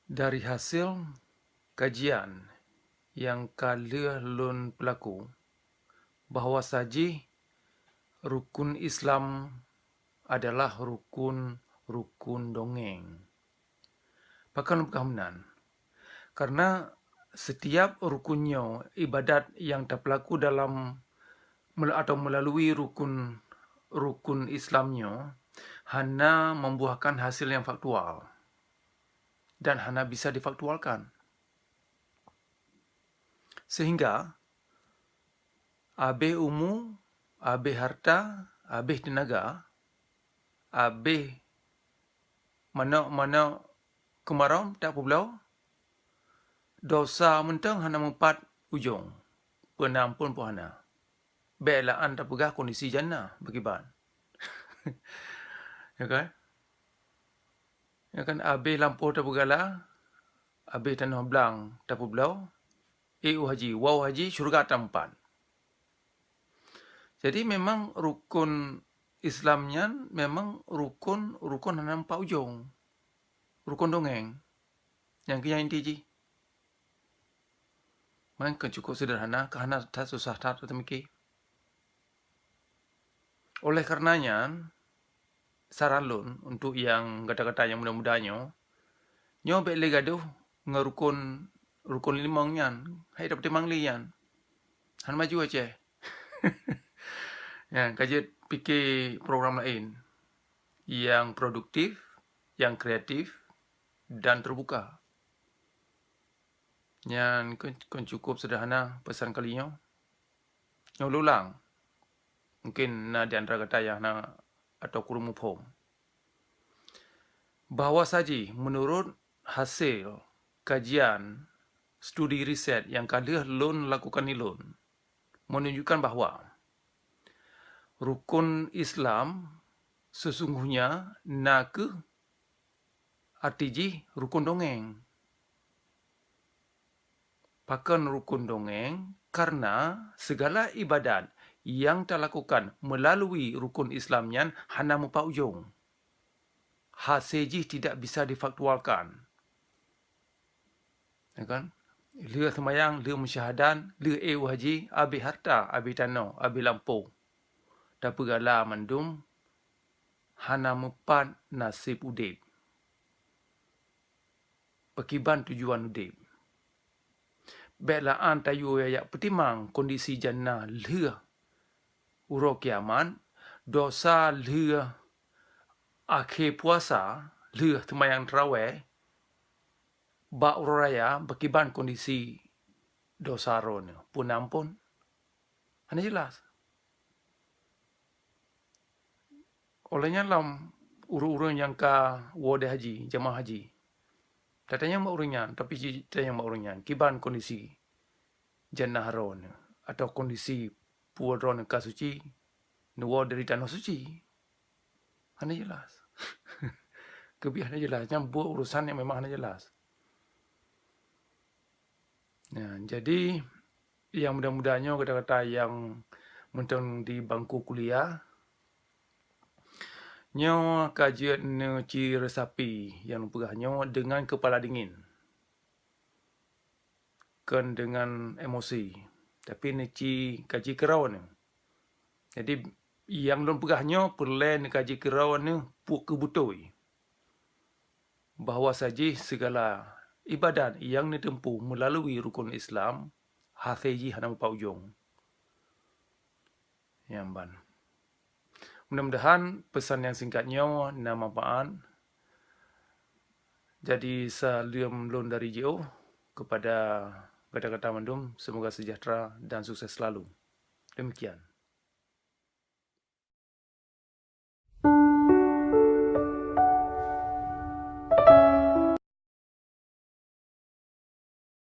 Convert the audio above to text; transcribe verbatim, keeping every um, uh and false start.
Dari hasil kajian nyang ka lheueh lôn peulaku, bahwa sajih rukun Islam adalah rukun-rukun dongeng. Pakon lôn peugah meunan? Karena setiap rukun nyoe ibadat nyang tapeulaku dalam mel-, atau melalui rukun, rukun Islam nyoe hana membuahkan hasil yang faktual dan hana bisa difaktualkan. Sehingga abéh umu, abéh harta, abéh teunaga, abéh manok-manok keumarôm tapeubloe, dosa mantong hana meupat ujong, peue na amphon peue hana. Bék lam tapeugah kondisi jannah beukiban. Ya kan? Ya kan, abéh lampôh tapeugala, abéh tanoh blang tapeubloe, ék u haji, woe u haji, syeuruga tameupat. Jadi memang rukun Islam nyan memang rukun, rukun hana meupat ujong. Rukun dongeng. Nyang keu nyang inti jih. Meunan keuh cukup seuderhana, ka hana that susah that teumiki. Oleh karena nyan, saran lôn untuk nyang gata-gata nyang muda-muda nyoe, nyoe bék lé gadoh ngon rukun, rukun limong nyan, hai dapeutimang lé nyan. Hana maju Aceh. Nyan, ka jeuet pike program laén nyang produktif, nyang kreatif, dan terbuka. Nyan kon, kon cukup seuderhana peusan kali nyoe. Nyoe lôn ulang. Mungkin na di antara gata nyang hana atau kureueng muphom. Bahwa sajih meunurot hasil kajian studi riset nyang ka lheueh lôn lakukan di lôn, menunjukkan bahwa rukun Islam sesungguhnya na kheueh arti jih rukun dongeng. Pakon rukun dongeng? Karena segala ibadat nyang talakukan melalui rukun Islam nyan hana meupat ujong. Hase jih tidak bisa difaktualkan. Ya kan? Lheueh seumayang, lheueh meusyahadat, lheueh ék u haji, abéh harta, abéh tanoh, abéh lampôh. Tapeugala mandum, hana meupat naseb udeb. Pakriban tujuan udeb. Bék lam tayue jak peutimang kondisi jannah lheueh uroe kiamat, dosa lheueh akhé puasa, lheueh seumayang tarawèh, bak uroe raya, pakriban kondisi dosa droeneuh. Peue na amphon? Hana jelas. Oleh nyan lam ureuëng-ureuëng nyang ka woe di haji, jamaah haji, tatanyong bak ureuëng nyan, tapi ji-, tatanyong bak ureuëng nyan, kiban kondisi jannah droeneuh atau kondisi peue droeneuh ka suci, neuwoe dari tanoh suci? Hana jelas. Keubiet hana jelas. Nyan buet urusan nyang memang hana jelas. Nah, jadi, nyang muda-muda nyoe, gata-gata nyang mantong di bangku kuliah, nyoe ka jeuet neuci resapi nyang lôn peugah nyoe deungon keupala dingin, kon deungon emosi, tapi neuci kaji keudroe neuh. Jadi, nyang lôn peugah nyoe peureulée neukaji keudroe neuh peue keuh beutôi bahwa sajih sigala ibadat nyang neuteumpu meulalui rukon Islam, hase jih hana meupat ujong. Nyan ban. Mudah-mudahan pesan nyang singkat nyoe na manfaat. Jadi, saleuem lôn dari jiôh kepada gata-gata mandum, semoga sejahtera dan sukses selalu. Demikian.